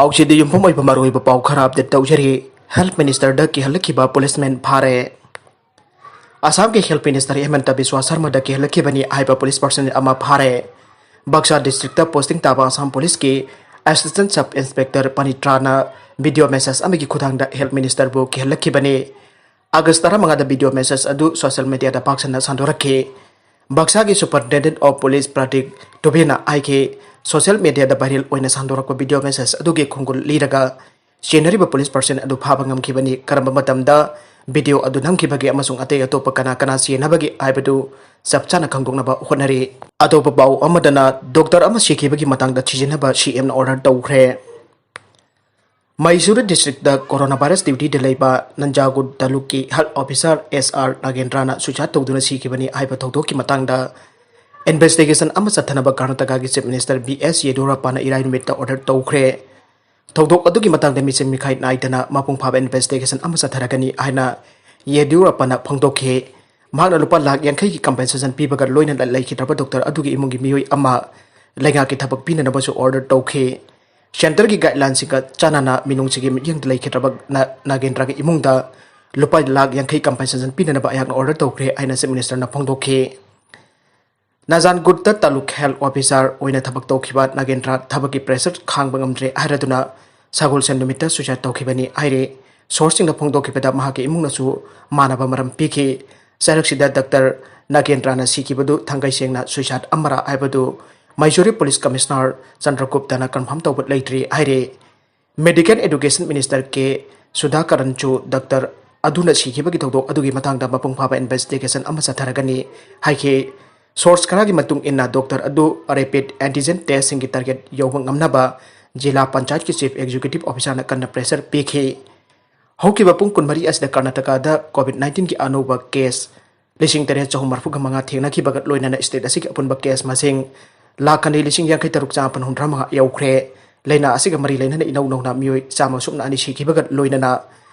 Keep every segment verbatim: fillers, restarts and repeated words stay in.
ꯍꯧꯖꯤꯛꯇꯤ ꯌꯨꯝꯐꯝ ꯑꯣꯏꯕ ꯃꯔꯨꯑꯣꯏꯕ ꯄꯥꯎ ꯈꯔ ꯑꯞꯗꯦꯠ ꯇꯧꯖꯔꯤ꯫ ꯍꯦꯜꯊ ꯃꯤꯅꯤꯁꯇꯔꯗ ꯀꯤꯍꯜꯂꯛꯈꯤꯕ ꯄꯨꯂꯤꯁꯃꯦꯟ ꯐꯥꯔꯦ꯫ ꯑꯁꯥꯝꯒꯤ ꯍꯦꯜꯊ ꯃꯤꯅꯤꯁꯇꯔ ꯍꯤꯃꯟꯇ ꯕꯤꯁ꯭ꯋꯥ ꯁꯔꯃꯗ ꯀꯤꯍꯜꯂꯛꯈꯤꯕꯅꯤ ꯍꯥꯏꯕ ꯄꯨꯂꯤꯁ ꯄꯔꯁꯅꯦꯜ ꯑꯃ ꯐꯥꯔꯦ꯫ ꯕꯛꯁꯥ ꯗꯤꯁꯇ꯭ꯔꯤꯛꯇ ꯄꯣꯁꯇꯤꯡ ꯇꯥꯕ ꯑꯁꯥꯝ ꯄꯨꯂꯤꯁꯀꯤ ꯑꯦꯁꯤꯁꯇꯦꯟꯠ ꯁꯕ ꯏꯟꯁꯄꯦꯛꯇꯔ ꯄꯅꯤꯇ꯭ꯔꯥꯅ ꯚꯤꯗꯤꯑꯣ ꯃꯦꯁꯦꯖ ꯑꯃꯒꯤ ꯈꯨꯠꯊꯥꯡꯗ ꯍꯦꯜꯊ ꯃꯤꯅꯤꯁꯇꯔꯕꯨ ꯀꯤꯍꯜꯂꯛꯈꯤꯕꯅꯤ꯫ ꯑꯥꯒꯁ ꯇꯔꯥꯃꯉꯥꯗ ꯚꯤꯗꯤꯑꯣ ꯃꯦꯁꯦꯖ ꯑꯗꯨ ꯁꯣꯁꯤꯌꯦꯜ ꯃꯤꯗꯤꯌꯥꯗ ꯄꯥꯛ ꯁꯟꯅ ꯁꯟꯗꯣꯔꯛꯈꯤ꯫ ꯕꯛꯁꯥꯒꯤ ꯁꯨꯄꯔꯤꯟꯇꯦꯟꯗꯦꯟꯠ ꯑꯣꯐ ꯄꯨꯂꯤꯁ ꯄ꯭ꯔꯗꯤꯞ ꯗꯨꯕꯦꯅ ꯍꯥꯏꯈꯤ, ꯁꯣꯁꯤꯌꯦꯜ ꯃꯤꯗꯤꯌꯥꯗ ꯚꯥꯏꯔꯦꯜ ꯑꯣꯏꯅ ꯁꯟꯗꯣꯔꯛꯄ ꯚꯤꯗꯤꯑꯣ ꯃꯦꯁꯦꯖ ꯑꯗꯨꯒꯤ ꯈꯣꯡꯒꯨꯜ ꯂꯤꯔꯒ ꯆꯦꯟꯅꯔꯤꯕ ꯄꯨꯂꯤꯁ ꯄꯔꯁꯟ ꯑꯗꯨ ꯐꯥꯕ ꯉꯝꯈꯤꯕꯅꯤ꯫ ꯀꯔꯝꯕ ꯃꯇꯝꯗ ꯚꯤꯗꯤꯑꯣ ꯑꯗꯨ ꯅꯝꯈꯤꯕꯒꯦ ꯑꯃꯁꯨꯡ ꯑꯇꯩ ꯑꯇꯣꯞꯄ ꯀꯅꯥ ꯀꯅꯥ ꯆꯦꯟꯅꯕꯒꯦ ꯍꯥꯏꯕꯗꯨ ꯆꯞ ꯆꯥꯅ ꯈꯪꯗꯣꯛꯅꯕ ꯍꯣꯠꯅꯔꯤ꯫ ꯑꯇꯣꯞꯄ ꯄꯥꯎ ꯑꯃꯗꯅ, ꯗꯣꯛꯇꯔ ꯑꯃ ꯁꯤꯈꯤꯕꯒꯤ ꯃꯇꯥꯡꯗ ꯊꯤꯖꯤꯟꯅꯕ ꯁꯤꯑꯦꯝꯅ ꯑꯣꯔꯗꯔ ꯇꯧꯈ꯭ꯔꯦ꯫ ꯃꯩꯁꯨꯔ ꯗꯤꯁꯇ꯭ꯔꯤꯛꯇ ꯀꯣꯔꯣꯅꯥ ꯚꯥꯏꯔꯁ ꯗ꯭ꯌꯨꯇꯤꯗ ꯂꯩꯕ ꯅꯟꯖꯥꯒꯨꯗ ꯇꯥꯂꯨꯛꯀꯤ ꯍꯦꯜꯊ ꯑꯣꯐꯤꯁꯥꯔ ꯑꯦꯁ ꯑꯥꯔ ꯅꯥꯒꯦꯟꯗ꯭ꯔꯥꯅ ꯁꯨꯏꯁꯥꯏꯗ ꯇꯧꯗꯨꯅ ꯁꯤꯈꯤꯕꯅꯤ ꯍꯥꯏꯕ ꯊꯧꯗꯣꯛꯀꯤ ꯃꯇꯥꯡꯗ ꯏꯟꯚꯦꯁꯇꯤꯒꯦꯁꯟ ꯑꯃ ꯆꯠꯊꯅꯕ ꯀꯔꯅꯥꯇꯀꯥꯒꯤ ꯆꯤꯐ ꯃꯤꯅꯤꯁꯇꯔ ꯕꯤ ꯑꯦꯁ ꯌꯦꯗꯤꯌꯨꯔꯞꯄꯥꯅ ꯏꯔꯥꯏ ꯅꯨꯃꯤꯠꯇ ꯑꯣꯔꯗꯔ ꯇꯧꯈ꯭ꯔꯦ꯫ ꯊꯧꯗꯣꯛ ꯑꯗꯨꯒꯤ ꯃꯇꯥꯡꯗ ꯃꯤꯆꯪ ꯃꯤꯈꯥꯏ ꯅꯥꯏꯗꯅ ꯃꯄꯨꯡ ꯐꯥꯕ ꯏꯟꯚꯦꯁꯇꯤꯒꯦꯁꯟ ꯑꯃ ꯆꯠꯊꯔꯒꯅꯤ ꯍꯥꯏꯅ ꯌꯦꯗꯤꯌꯨꯔꯞꯄꯥꯅ ꯐꯣꯡꯗꯣꯛꯈꯤ꯫ ꯃꯍꯥꯛꯅ ꯂꯨꯄꯥ ꯂꯥꯈ ꯌꯥꯡꯈꯩꯒꯤ ꯀꯝꯄꯦꯟꯁꯦꯁꯟ ꯄꯤꯕꯒ ꯂꯣꯏꯅꯅ ꯂꯩꯈꯤꯗ꯭ꯔꯕ ꯗꯣꯛꯇꯔ ꯑꯗꯨꯒꯤ ꯏꯃꯨꯡꯒꯤ ꯃꯤꯑꯣꯏ ꯑꯃ ꯂꯩꯉꯥꯛꯀꯤ ꯊꯕꯛ ꯄꯤꯅꯅꯕꯁꯨ ꯑꯣꯔꯗꯔ ꯇꯧꯈꯤ꯫ ꯁꯦꯟꯇꯔꯒꯤ ꯒꯥꯏꯗꯂꯥꯏꯟꯁꯤꯡꯒ ꯆꯥꯟꯅꯅ ꯃꯤꯅꯨꯡꯁꯤꯒꯤ ꯃꯤꯠꯌꯦꯡꯗ ꯂꯩꯈꯤꯗ꯭ꯔꯕ ꯅ-, ꯅꯥꯒꯦꯟꯗ꯭ꯔꯒꯤ ꯏꯃꯨꯡꯗ ꯂꯨꯄꯥ ꯂꯥꯈ ꯌꯥꯡꯈꯩ ꯀꯝꯄꯦꯟꯁꯦꯁꯟ ꯄꯤꯅꯅꯕ ꯑꯩꯍꯥꯛꯅ ꯑꯣꯔꯗꯔ ꯇꯧꯈ꯭ꯔꯦ ꯍꯥꯏꯅ ꯆꯤꯐ ꯃꯤꯅꯤꯁꯇꯔꯅ ꯐꯣꯡꯗꯣꯛꯈꯤ꯫ ꯅꯖꯥꯟꯒꯨꯠꯇ ꯇꯥꯂꯨꯛ ꯍꯦꯜꯊ ꯑꯣꯐꯤꯁꯥꯔ ꯑꯣꯏꯅ ꯊꯕꯛ ꯇꯧꯈꯤꯕ ꯅꯥꯒꯦꯟꯗ꯭ꯔ ꯊꯕꯛꯀꯤ ꯄ꯭ꯔꯦꯁꯔ ꯈꯥꯡꯕ ꯉꯝꯗ꯭ꯔꯦ ꯍꯥꯏꯔꯗꯨꯅ ꯁꯒꯣꯜꯁꯦꯟ ꯅꯨꯃꯤꯠꯇ ꯁꯨꯏꯁꯥꯏꯗ ꯇꯧꯈꯤꯕꯅꯤ ꯍꯥꯏꯔꯤ꯫ ꯁꯣꯔꯁꯁꯤꯡꯅ ꯐꯣꯡꯗꯣꯛꯈꯤꯕꯗ ꯃꯍꯥꯛꯀꯤ ꯏꯃꯨꯡꯅꯁꯨ ꯃꯥꯟꯅꯕ ꯃꯔꯝ ꯄꯤꯈꯤ꯫ ꯆꯩꯔꯛꯁꯤꯗ ꯗꯥꯛꯇꯔ ꯅꯥꯒꯦꯟꯗ꯭ꯔꯅ ꯁꯤꯈꯤꯕꯗꯨ ꯊꯥꯡꯒꯩ ꯁꯦꯡꯅ ꯁꯨꯏꯁꯥꯏꯗ ꯑꯃꯔ ꯍꯥꯏꯕꯗꯨ ꯃꯩꯁꯨꯔꯤ ꯄꯨꯂꯤꯁ ꯀꯃꯤꯁꯅꯔ ꯆꯟꯗ꯭ꯔꯒꯨꯞꯇꯅ ꯀꯟꯐꯥꯔꯝ ꯇꯧꯕ ꯂꯩꯇ꯭ꯔꯤ ꯍꯥꯏꯔꯤ꯫ ꯃꯦꯗꯤꯀꯦꯜ ꯑꯦꯗꯨꯀꯦꯁꯟ ꯃꯤꯅꯤꯁꯇꯔ ꯀꯦ ꯁꯨꯙꯥꯀꯔꯟꯁꯨ ꯗꯥꯛꯇꯔ ꯑꯗꯨꯅ ꯁꯤꯈꯤꯕꯒꯤ ꯊꯧꯗꯣꯛ ꯑꯗꯨꯒꯤ ꯃꯇꯥꯡꯗ ꯃꯄꯨꯡ ꯐꯥꯕ ꯏꯟꯚꯦꯁꯇꯤꯒꯦꯁꯟ ꯑꯃ ꯆꯠꯊꯔꯒꯅꯤ ꯍꯥꯏꯈꯤ꯫ ꯁꯣꯔꯁ ꯈꯔꯒꯤ ꯃꯇꯨꯡ ꯏꯟꯅ ꯗꯣꯛꯇꯔ ꯑꯗꯨ ꯔꯦꯄꯤꯗ ꯑꯦꯟꯇꯤꯖꯦꯟ ꯇꯦꯁꯁꯤꯡꯒꯤ ꯇꯥꯔꯒꯦꯠ ꯌꯧꯕ ꯉꯝꯅꯕ ꯖꯤꯂꯥ ꯄꯟꯆꯥꯌꯠꯀꯤ ꯆꯤꯐ ꯑꯦꯛꯖꯤꯀ꯭ꯌꯨꯇꯤꯚ ꯑꯣꯐꯤꯁꯥꯔꯅ ꯀꯟꯅ ꯄ꯭ꯔꯦꯁꯔ ꯄꯤꯈꯤ꯫ ꯍꯧꯈꯤꯕ ꯄꯨꯡ ꯀꯨꯟꯃꯔꯤ ꯑꯁꯤꯗ ꯀꯔꯅꯥꯇꯀꯥꯗ ꯀꯣꯚꯤꯗ ꯅꯥꯏꯟꯇꯤꯟꯒꯤ ꯑꯅꯧꯕ ꯀꯦꯁ ꯂꯤꯁꯤꯡ ꯇꯔꯦꯠ ꯆꯍꯨꯝ ꯃꯔꯤꯐꯨ ꯃꯉꯥ ꯊꯦꯡꯅꯈꯤꯕꯒ ꯂꯣꯏꯅꯅ ꯁ꯭ꯇꯦꯠ ꯑꯁꯤꯒꯤ ꯑꯄꯨꯟꯕ ꯀꯦꯁ ꯃꯁꯤꯡ ꯂꯥꯈ ꯑꯅꯤ ꯂꯤꯁꯤꯡ ꯌꯥꯡꯈꯩ ꯇꯔꯨꯛ ꯆꯥꯝꯃꯥꯄꯟ ꯍꯨꯝꯗ꯭ꯔꯥ ꯃꯉꯥ ꯌꯧꯈ꯭ꯔꯦ꯫ ꯂꯥꯏꯅꯥ ꯑꯁꯤꯒ ꯃꯔꯤ ꯂꯩꯅꯅ ꯏꯅꯧ ꯅꯧꯅ ꯃꯤꯑꯣꯏ ꯆꯥꯝꯃ ꯁꯨꯞꯅ ꯑꯅꯤ ꯁꯤꯈꯤꯕꯒ ꯂꯣꯏꯅꯅ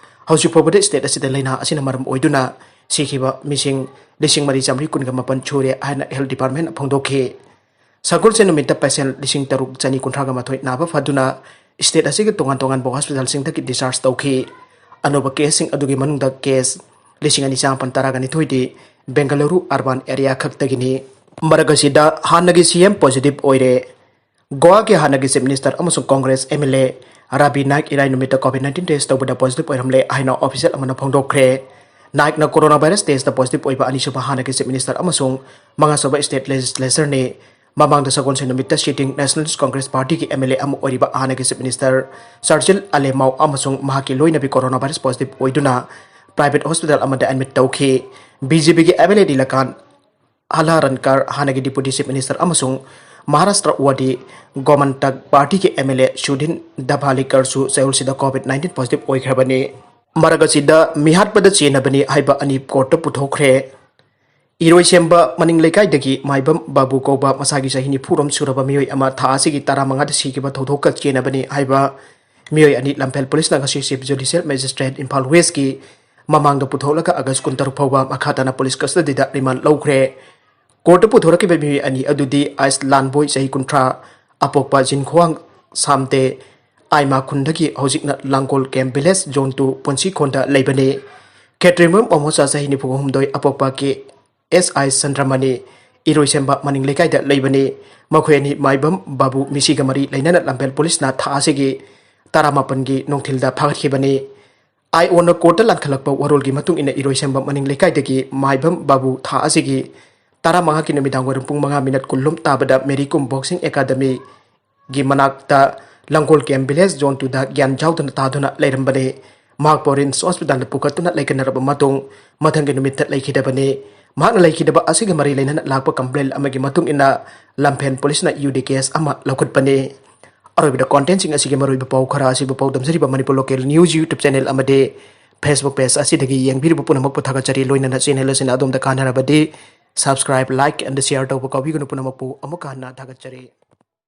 ꯍꯧꯖꯤꯛ ꯐꯥꯎꯕꯗ ꯁ꯭ꯇꯦꯠ ꯑꯁꯤꯗ ꯂꯥꯏꯅꯥ ꯑꯁꯤꯅ ꯃꯔꯝ ꯑꯣꯏꯗꯨꯅ ꯁꯤꯈꯤꯕ ꯃꯤꯁꯤꯡ ꯂꯤꯁꯤꯡ ꯃꯔꯤ ꯆꯥꯝꯃꯔꯤ ꯀꯨꯟꯒ ꯃꯥꯄꯟ ꯁꯨꯔꯦ ꯍꯥꯏꯅ ꯍꯦꯜꯊ ꯗꯤꯄꯥꯔꯠꯃꯦꯟꯅ ꯐꯣꯡꯗꯣꯛꯈꯤ꯫ ꯁꯒꯣꯜꯁꯦꯟ ꯅꯨꯃꯤꯠꯇ ꯄꯦꯁꯦꯟ ꯂꯤꯁꯤꯡ ꯇꯔꯨꯛ ꯆꯅꯤ ꯀꯨꯟꯊ꯭ꯔꯥꯒ ꯃꯥꯊꯣꯏ ꯅꯥꯕ ꯐꯗꯨꯅ ꯁ꯭ꯇꯦꯠ ꯑꯁꯤꯒꯤ ꯇꯣꯉꯥꯟ ꯇꯣꯉꯥꯟꯕ ꯍꯣꯁꯄꯤꯇꯥꯜꯁꯤꯡꯗꯒꯤ ꯗꯤꯁꯆꯥꯔꯖ ꯇꯧꯈꯤ꯫ ꯑꯅꯧꯕ ꯀꯦꯁꯁꯤꯡ ꯑꯗꯨꯒꯤ ꯃꯅꯨꯡꯗ ꯀꯦꯁ ꯂꯤꯁꯤꯡ ꯑꯅꯤ ꯆꯥꯃꯥꯄꯟ ꯇꯔꯥꯒ ꯅꯤꯊꯣꯏꯗꯤ ꯕꯦꯡꯒꯂꯨꯔꯨ ꯑꯔꯕꯥꯟ ꯑꯦꯔꯤꯌꯥ ꯈꯛꯇꯒꯤꯅꯤ꯫ ꯃꯔꯛ ꯑꯁꯤꯗ ꯍꯥꯟꯅꯒꯤ ꯁꯤ ꯑꯦꯝ ꯄꯣꯖꯤꯇꯤꯚ ꯑꯣꯏꯔꯦ꯫ ꯒꯣꯋꯥꯒꯤ ꯍꯥꯟꯅꯒꯤ ꯆꯤꯐ ꯃꯤꯅꯤꯁꯇꯔ ꯑꯃꯁꯨꯡ Congress M L A Rabi Naik ꯏꯔꯥꯏ ꯅꯨꯃꯤꯠꯇ ꯀꯣꯚꯤꯗ ꯅꯥꯏꯟꯇꯤꯟ ꯇꯦꯁ ꯇꯧꯕꯗ ꯄꯣꯖꯤꯇꯤꯚ ꯑꯣꯏꯔꯝꯂꯦ ꯍꯥꯏꯅ ꯑꯣꯐꯤꯁꯤꯌꯦꯜ ꯑꯃꯅ ꯐꯣꯡꯗꯣꯛꯈ꯭ꯔꯦ꯫ ꯅꯥꯏꯛꯅ ꯀꯣꯔꯣꯅꯥ ꯚꯥꯏꯔꯁ ꯇꯦꯁꯇ ꯄꯣꯖꯤꯇꯤꯚ ꯑꯣꯏꯕ ꯑꯅꯤꯁꯨꯕ ꯍꯥꯟꯅꯒꯤ ꯆꯤꯐ ꯃꯤꯅꯤꯁꯇꯔ ꯑꯃꯁꯨꯡ ꯃꯉꯥꯁꯨꯕ ꯁ꯭ꯇꯦꯠ ꯂꯦꯖꯤꯁꯂꯦꯆꯔꯅꯤ꯫ ꯃꯃꯥꯡꯗ ꯁꯒꯣꯜꯁꯦꯟ ꯅꯨꯃꯤꯠꯇ ꯁꯤꯇꯤꯡ ꯅꯦꯁꯅꯦꯂꯤꯁ ꯀꯣꯡꯒ꯭ꯔꯦꯁ ꯄꯥꯔꯇꯤꯒꯤ ꯑꯦꯝ ꯑꯦꯜ ꯑꯦ ꯑꯃ ꯑꯣꯏꯔꯤꯕ ꯍꯥꯟꯅꯒꯤ ꯆꯤꯐ ꯃꯤꯅꯤꯁꯇꯔ ꯁꯔꯖꯤꯜ ꯑꯂꯦꯃꯥꯎ ꯑꯃꯁꯨꯡ ꯃꯍꯥꯛꯀꯤ ꯂꯣꯏꯅꯕꯤ ꯀꯣꯔꯣꯅꯥ ꯚꯥꯏꯔꯁ ꯄꯣꯖꯤꯇꯤꯚ ꯑꯣꯏꯗꯨꯅ ꯄ꯭ꯔꯥꯏꯚꯦꯠ ꯍꯣꯁꯄꯤꯇꯥꯜ ꯑꯃꯗ ꯑꯦꯗꯃꯤꯠ ꯇꯧꯈꯤ꯫ ꯕꯤ ꯖꯦ ꯄꯤꯒꯤ M L A Nilkanth Halarnkar, ꯍꯥꯟꯅꯒꯤ ꯗꯤꯄꯨꯇꯤ ꯆꯤꯐ ꯃꯤꯅꯤꯁꯇꯔ ꯑꯃꯁꯨꯡ ꯃꯍꯥꯔꯥꯁꯇ꯭ꯔ ꯋꯥꯗꯤ ꯒꯣꯃꯟꯇꯛ ꯄꯥꯔꯇꯤꯒꯤ ꯑꯦꯝ ꯑꯦꯜ ꯑꯦ ꯁꯨꯙꯤꯟ ꯗꯚꯥꯂꯤꯀꯔꯁꯨ ꯆꯌꯣꯜꯁꯤꯗ ꯀꯣꯚꯤꯗ ꯅꯥꯏꯟꯇꯤꯟ ꯄꯣꯖꯤꯇꯤꯚ ꯑꯣꯏꯈ꯭ꯔꯕꯅꯤ꯫ ꯃꯔꯛ ꯑꯁꯤꯗ ꯃꯤꯍꯥꯠꯄꯗ ꯆꯦꯟꯅꯕꯅꯤ ꯍꯥꯏꯕ ꯑꯅꯤ ꯀꯣꯔꯠꯇ ꯄꯨꯊꯣꯛꯈ꯭ꯔꯦ꯫ ꯏꯔꯣꯏꯁꯦꯝꯕ ꯃꯅꯤꯡ ꯂꯩꯀꯥꯏꯗꯒꯤ ꯃꯥꯏꯕꯝ ꯕꯥꯕꯨ ꯀꯧꯕ ꯃꯁꯥꯒꯤ ꯆꯍꯤ ꯅꯤꯐꯨꯔꯣꯝ ꯁꯨꯔꯕ ꯃꯤꯑꯣꯏ ꯑꯃ ꯊꯥ ꯑꯁꯤꯒꯤ ꯇꯔꯥꯃꯉꯥꯗ ꯁꯤꯈꯤꯕ ꯊꯧꯗꯣꯛꯀ ꯆꯦꯟꯅꯕꯅꯤ ꯍꯥꯏꯕ ꯃꯤꯑꯣꯏ ꯑꯅꯤ ꯂꯝꯐꯦꯜ ꯄꯨꯂꯤꯁꯅ ꯉꯁꯤ ꯆꯤꯐ ꯖꯨꯗꯤꯁꯤꯌꯦꯜ ꯃꯦꯖꯤꯁꯇ꯭ꯔꯦꯠ ꯏꯝꯐꯥꯜ ꯋꯦꯁꯀꯤ ꯃꯃꯥꯡꯗ ꯄꯨꯊꯣꯛꯂꯒ ꯑꯥꯒꯁ ꯀꯨꯟꯇꯔꯨꯛ ꯐꯥꯎꯕ ꯃꯈꯥ ꯇꯥꯅ ꯄꯨꯂꯤꯁ ꯀꯁꯇꯗꯤꯗ ꯔꯤꯃꯥꯟ ꯂꯧꯈ꯭ꯔꯦ꯫ ꯀꯣꯔꯠꯇ ꯄꯨꯊꯣꯔꯛꯈꯤꯕ ꯃꯤꯑꯣꯏ ꯑꯅꯤ ꯑꯗꯨꯗꯤ ꯑꯥꯏꯁ ꯂꯥꯟꯕꯣꯏ ꯆꯍꯤ ꯀꯨꯟꯊ꯭ꯔꯥ, ꯑꯄꯣꯛꯄ ꯖꯤꯟꯈ꯭ꯋꯥꯡ ꯁꯥꯝꯇꯦ, ꯑꯥꯏꯃꯥ ꯈꯨꯟꯗꯒꯤ, ꯍꯧꯖꯤꯛꯅ ꯂꯥꯡꯒꯣꯜ ꯀꯦꯝ ꯚꯤꯂꯦꯖ ꯖꯣꯟ ꯇꯨ ꯄꯣꯟꯁꯤꯈꯣꯟꯗ ꯂꯩꯕꯅꯤ꯫ ꯈꯦꯇ꯭ꯔꯤꯃꯌꯨꯝ ꯑꯃꯣꯆꯥ ꯆꯍꯤ ꯅꯤꯐꯨ ꯍꯨꯝꯗꯣꯏ, ꯑꯄꯣꯛꯄ ꯀꯦ ꯑꯦꯁ ꯑꯥꯏ ꯆꯟꯗ꯭ꯔꯃꯅꯤ, ꯏꯔꯣꯏꯁꯦꯝꯕ ꯃꯅꯤꯡ ꯂꯩꯀꯥꯏꯗ ꯂꯩꯕꯅꯤ꯫ ꯃꯈꯣꯏ ꯑꯅꯤ ꯃꯥꯏꯕꯝ ꯕꯥꯕꯨ ꯃꯤꯁꯤꯒ ꯃꯔꯤ ꯂꯩꯅꯅ ꯂꯝꯐꯦꯜ ꯄꯨꯂꯤꯁꯅ ꯊꯥ ꯑꯁꯤꯒꯤ ꯇꯔꯥꯃꯥꯄꯟꯒꯤ ꯅꯨꯡꯊꯤꯜꯗ ꯐꯥꯒꯠꯈꯤꯕꯅꯤ꯫ ꯑꯥꯏ ꯑꯣꯟꯅ ꯀꯣꯔꯠꯇ ꯂꯥꯟꯈꯠꯂꯛꯄ ꯋꯥꯔꯣꯜꯒꯤ ꯃꯇꯨꯡ ꯏꯟꯅ ꯏꯔꯣꯏꯁꯦꯝꯕ ꯃꯅꯤꯡ ꯂꯩꯀꯥꯏꯗꯒꯤ ꯃꯥꯏꯕꯝ ꯕꯥꯕꯨ ꯊꯥ ꯑꯁꯤꯒꯤ ꯇꯔꯥꯃꯉꯥꯒꯤ ꯅꯨꯃꯤꯗꯥꯡ ꯋꯥꯏꯔꯝ ꯄꯨꯡ ꯃꯉꯥ ꯃꯤꯅꯠ ꯀꯨꯟ ꯂꯣꯝ ꯇꯥꯕꯗ ꯃꯦꯔꯤ ꯀꯣꯝ ꯕꯣꯛꯁꯤꯡ ꯑꯦꯀꯥꯗꯃꯤꯒꯤ ꯃꯅꯥꯛꯇ ꯂꯥꯡꯒꯣꯜ ꯀꯦꯝ ꯚꯤꯂꯦꯖ ꯖꯣꯟ ꯇꯨꯗ ꯒ꯭ꯌꯥꯟ ꯌꯥꯎꯗꯅ ꯇꯥꯗꯨꯅ ꯂꯩꯔꯝꯕꯅꯤ꯫ ꯃꯍꯥꯛꯄꯨ ꯔꯤꯝꯁ ꯍꯣꯁꯄꯤꯇꯥꯜꯗ ꯄꯨꯈꯠꯇꯨꯅ ꯂꯩꯈꯠꯅꯔꯕ ꯃꯇꯨꯡ ꯃꯊꯪꯒꯤ ꯅꯨꯃꯤꯠꯇ ꯂꯩꯈꯤꯗꯕꯅꯤ꯫ ꯃꯍꯥꯛꯅ ꯂꯩꯈꯤꯗꯕ ꯑꯁꯤꯒ ꯃꯔꯤ ꯂꯩꯅꯅ ꯂꯥꯛꯄ ꯀꯝꯄ꯭ꯂꯦꯟ ꯑꯃꯒꯤ ꯃꯇꯨꯡ ꯏꯟꯅ ꯂꯝꯐꯦꯜ ꯄꯨꯂꯤꯁꯅ ꯌꯨ ꯗꯤ ꯀꯦꯁ ꯑꯃ ꯂꯧꯈꯠꯄꯅꯤ꯫ ꯑꯔꯣꯏꯕꯗ ꯀꯣꯟꯇꯦꯟꯁꯤꯡ ꯑꯁꯤꯒꯤ ꯃꯔꯨꯑꯣꯏꯕ ꯄꯥꯎ ꯈꯔ ꯑꯁꯤꯕꯨ ꯄꯥꯎꯗꯝꯖꯔꯤꯕ Manipur local news YouTube channel ꯑꯃꯗꯤ ꯐꯦꯁꯕꯨꯛ ꯄꯦꯖ ꯑꯁꯤꯗꯒꯤ ꯌꯦꯡꯕꯤꯔꯤꯕ ꯄꯨꯝꯅꯃꯛꯄꯨ ꯊꯥꯒꯠꯆꯔꯤ꯫ ꯂꯣꯏꯅꯅ ꯆꯦꯅꯦꯜ ꯑꯁꯤꯅ ꯑꯗꯣꯝꯗ ꯀꯥꯟꯅꯔꯕꯗꯤ subscribe, like and share ꯇꯧꯕ ꯀꯥꯎꯕꯤꯒꯅꯨ꯫ ꯄꯨꯝꯅꯃꯛꯄꯨ ꯑꯃꯨꯛꯀ ꯍꯟꯅ ꯊꯥꯒꯠꯆꯔꯤ꯫